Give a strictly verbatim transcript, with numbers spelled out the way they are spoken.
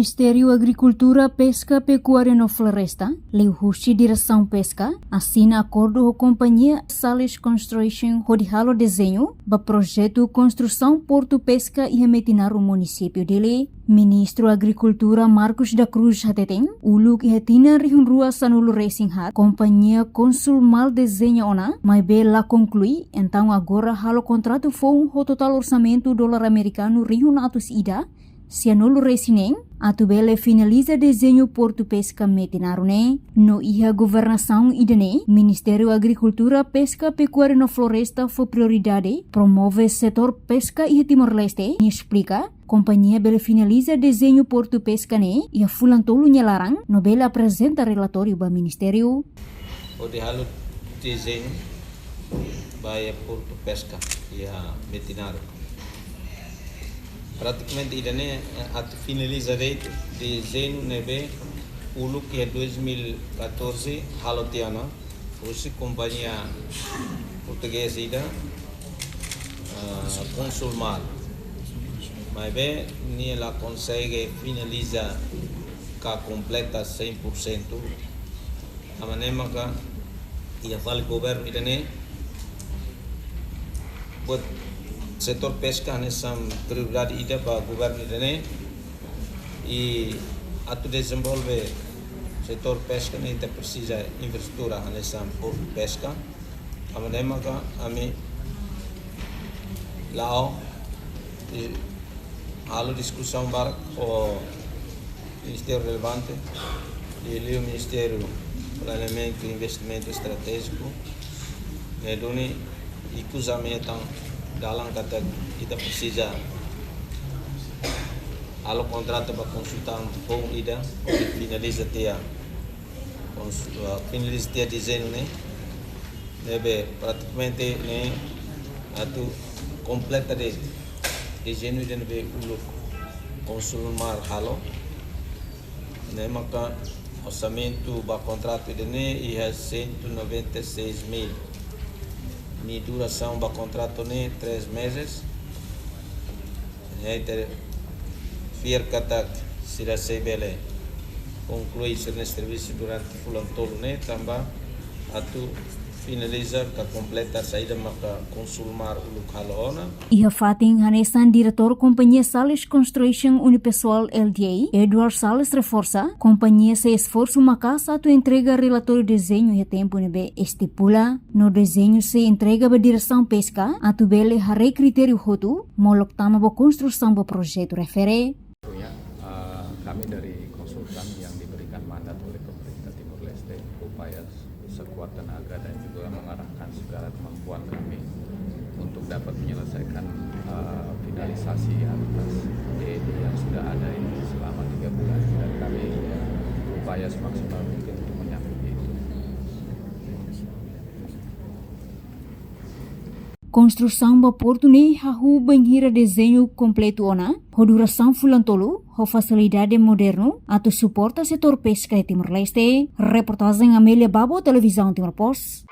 Ministériu Agrikultura, Peska, Pekuária no Floresta, liuhusi Diresaun Peska, asina akordu ho kompañia Sales Construction hodi halo dezeñu ba projetu konstrusaun portu peska iha Metinaro, munisípiu Dili. Ministru Agrikultura Marcos da Cruz hateten, uluk iha tinan rihun rua sanulu resin haat, kompañia Consul Mal dezeña ona, maibé la konklui, entaun agora halo kontratu foun ho totál orsamentu dolar amerikanu rihun atus ida, sianulu resin neen, atu bele finaliza dezeñu portu peska Metinaro ne'e. No iha governasaun ida-ne'e, Ministériu Agrikultura, Peska, Pekuária no Floresta fó prioridade promove setór peska iha Timor-Leste, nia esplika, kompañia bele finaliza dezeñu portu peska ne'e iha fulan tolu nia laran, no bele aprezenta relatóriu ba ministériu. Hodi halo dezeñu ba iha portu peska iha Metinaro. Pratikamente ida-ne'e, eh, atu finaliza de'it dezeñu ne'ebé uluk iha dois mil e catorze halo tiha ona husi kompañia portugeza ida, ah, Consul Mal. Maibé nia la konsege finaliza ka kompleta cem por cento. Tanba ne'e maka iha fali governu ida-ne'e, buat setór peska hanesan prioridade ida ba governu ida-ne'e. I atu dezenvolve setór peska ne'e ita presiza infraestrutura hanesan portu peska. Tanba ne'e maka ami la'o i halo diskusaun barak ho ministériu relevante, liuliu Ministériu Planeamentu i Investimentu Estratéjiku, ne'e duni ikus ami hetan dalan katak ita presiza halo kontratu ba konsultan foun ida, hodi finaliza tiha, kons-, ah, finaliza tiha dezeñu ne'e, ne'ebé pratikamente ne'e atu kompleta de'it dezeñu ida ne'ebé uluk Consul Mal halo. Ne'e maka orsamentu ba kontratu ida-ne'e iha cento e noventa e seis mil. Nia durasaun ba kontratu ne'e três meses. Ne'e ita fiar katak sira sei bele konklui sira-nia servisu durante fulan tolu ne'e, tanba atu finaliza ka kompleta saida maka Consul Mal uluk halo ona. Iha fatin hanesan, diretór kompañia Sales Construction Unipessoal Ltd, Edward Sales reforsa, kompañia sei esforsu maka'as atu entrega relatóriu dezeñu iha tempu ne'ebé estipula, no dezeñu sei entrega ba Diresaun Peska atu bele haree kritériu hotu, molok tama ba konstrusaun ba projetu refere. Tentunya, eh, kami dari konsultan yang diberikan mandat oleh pemerintah Timor Leste berupaya sekuat tenaga dan juga mengarahkan segala kemampuan kami untuk dapat menyelesaikan, eh, finalisasi atas D D yang sudah ada ini selama tiga bulan. Dan kami berupaya semaksimal mungkin untuk menyanggupi itu. Konstrusaun ba portu ne'e hahú bainhira dezeñu kompletu ona, ho durasaun fulan tolu, ho fasilidade modernu, atu suporta setór peska iha Timor-Leste. Reportajen Amelia Babo, Televizaun Timor Post.